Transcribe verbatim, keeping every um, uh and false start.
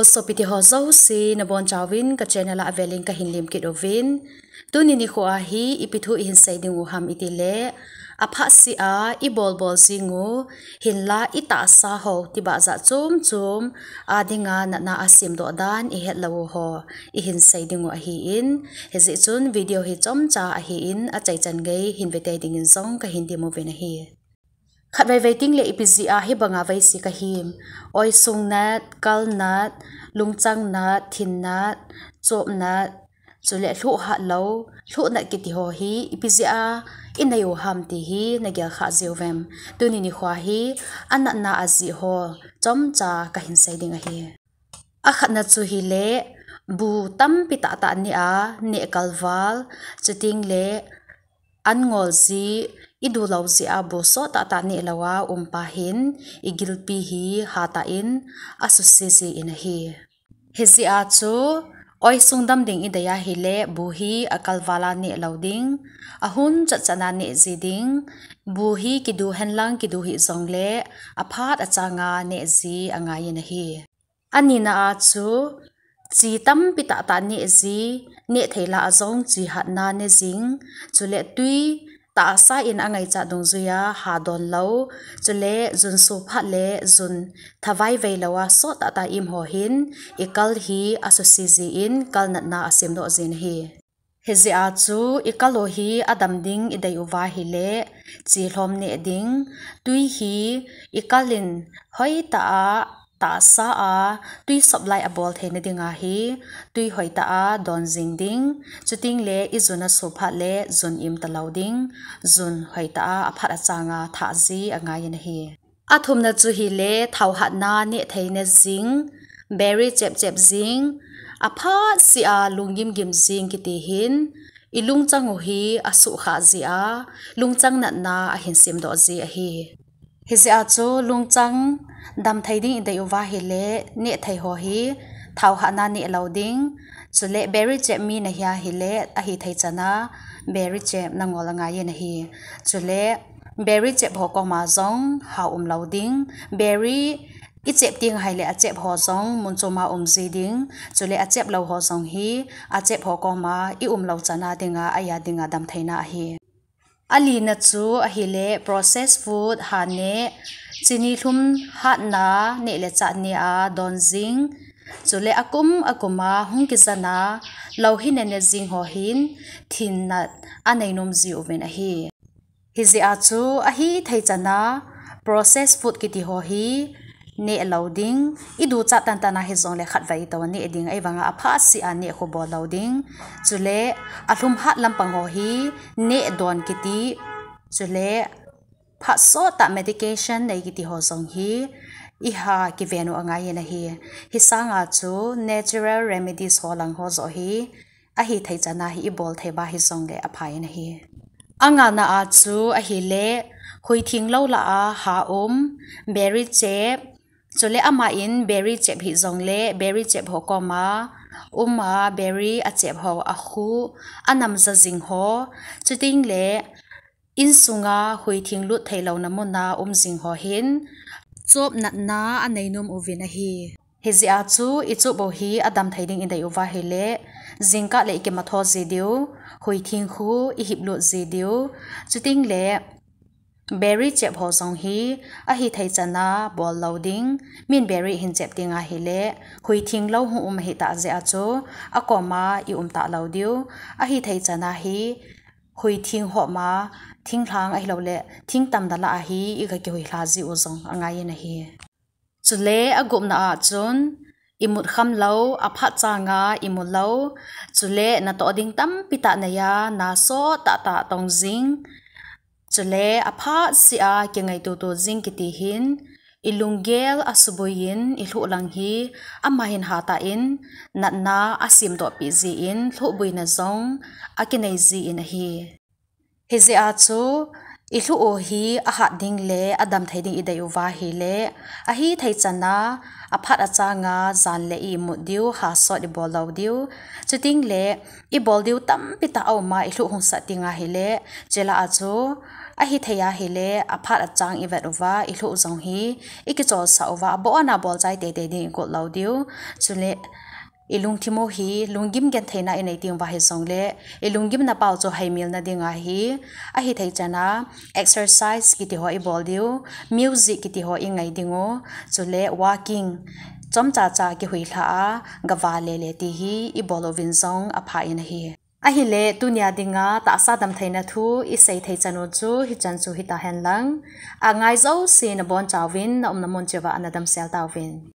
Sopite ho jouse, nabonchauvin ka channel a avelin kahin lemkit uvin. Tuni nikho a hi ipi thu ihin sei ding u ham itile, aphat sea ibol bol jing u, hinla itahsa ho tibahjat chom chom a dinga natna asemdoh dan ihet lou u ho ihin sei ding u ahin, hijeh chun video hi chomcha ahin, achaichan gei hin vetei dingin jong kahin temuvin ahi. Khatvei vei tengle ipi jeh a hibanga veise kahim? Oisung nat, kal nat, lungchang nat, thin nat, chop nat, chule lhuh hat lou, lhuh nat kiti ho hi ipi jeh a inei u ham ti hi nagel kha jiuvem? Tuni nikho a hi anatna ajeh ho chomcha kahin sei ding ahi. Akhatna chu hile, bu tampi tahtah neh a neh kalval, chutengle an ngol jeh, idu lou jeh a bu sot tahtah neh lou a um pa hin, igilpi hi hatah in asuse jin ahi. Hijeh a chu, oisung dam ding idei ahile, bu hi akalval a neh lou ding, ahun chatchat a neh ji ding, bu hi kidu henlang kidu hih jongle, aphat achanga neh ji angaiyin ahi. Anina a chu, chi tampi tahtah neh ji, neh thei lah a jong chi hatna ne jing, chule twi tahsa in angaichat dungjuia hadon lou, chule jun sophat le jun thavai vei lou a sot tahtah im ho hin, ikal hi asuse jin kal natna asemdoh jin ahi. Hijeh a chu ikal u hi adam ding idei uva ahile, chi lhom neh ding, twi hi ikal in hoitah a, tahsa a, twi sop lai abol theina dinga hi, twi hoitah a don jing ding, chutengle ijun asophat le jun im talou ding, jun hoitah a aphat achanga thah ji angaiyin ahi. Athumna chu hile, thao hatna neh theina jing, beri chep chep jing, aphat sea lunggim gim jing kiti hin, ilungchang u hi asuhkhah jeh a, lungchang natna ahin semdoh ji ahi. Hijeh a chu lungchang damthei ding idei uva ahile, neh thei ho hi thao hatna neh lou ding, chule beri chep mi nahi ahile, ahithei chana beri chep nangol angaiyin ahi. Chule beri chep ho koma jong ha um lou ding, beri ichep teng ahile achep ho jong mun choma um ji ding, chule achep lou ho jong hi achep ho koma i um lou chana dinga, aya dinga damtheina ahi. Alina chu ahile, processed food ha neh, chini lhum hatna neh le chah neh a don jing, chule akum akum a hung kijan a lou hi nene jing ho hin, thin nat anei nom jiuvin ahi. Hijeh a chu ahithei chana processed food kiti ho hi neh lou ding, iduchat tantan a hijongle khatvei tou neh ding, ahivanga aphat sea neh khu bol lou ding, chule alhum hat lampang ho hi neh don kiti, chule phat sot tah medication nei kiti ho jong hi iha kiven u angaiyin ahi. Hisanga chu natural remedies ho lang ho joh hi ahithei chana hi ibol thei uva hijongle aphain ahi. Angana a chu ahile, huithing lou lah a ha um, beri chep, chule ama in beri chep hih jongle beri chep ho koma um a, beri achep ho akhu anamja jing ho, chutengle insunga huithing lut theilouna muna um jing ho hin, chop natna anei nom uvin ahi. Hijeh a chu ichop u hi adamthei ding idei uva ahile, jingkah le ikimatho ji diu, huithing khu ihip lut ji diu, chutengle beri chep ho jong hi ahithei chana bol lou ding, min beri hin chep teng ahile, huithing lou hung um ahitah jeh a chu akoma i um talou diu, ahithei chana hi huithing homa, thinglhang ahiloule thing tamna lah a hi iga kihuilha ji u jong angaiyin ahi. Chule agupna a chun, imut kham lou, aphat changa imu lou, chule natoh ding tampi tah neiya, na sot tahtah tong jing, chule aphat sea kingaito to jing kiti hin, ilunggel asubuiyin ilhuh lang hi, ama hin hatah in natna asemdohpeh jin lhuhbuina jong akinei jin ahi. Hijeh a chu ilhuh u hi ahat ding le adamthei ding idei uva ahile, ahithei chana aphat achanga jan le imut diu, ha sot ibol lou diu, chutengle ibol diu tampi tah aum a ilhuh hung sat teng ahile, chulah a chu Ahithei ahile, aphat achang ivet uva, ilhuh jong hi, ikicholsah uva, abona bolchai teitei ding igot lou diu. Chule, ilungthim u hi, lunggim gentheina inei ding uva hijongle, ilunggimna pau chu heimilna dinga hi, ahithei chana, exercise kiti ho ibol diu, music kiti ho ingai ding u, chule walking, chomcha cha kihuilha a, gava lele ti hi, ibol uvin jong apha in ahi. Ahile, tunia dinga tahsa damtheina thu isei thei chan u chu hichan chu hitahen lang. Angai jouse nabonchauvin, naumna mun cheh uva ana damsel tauvin.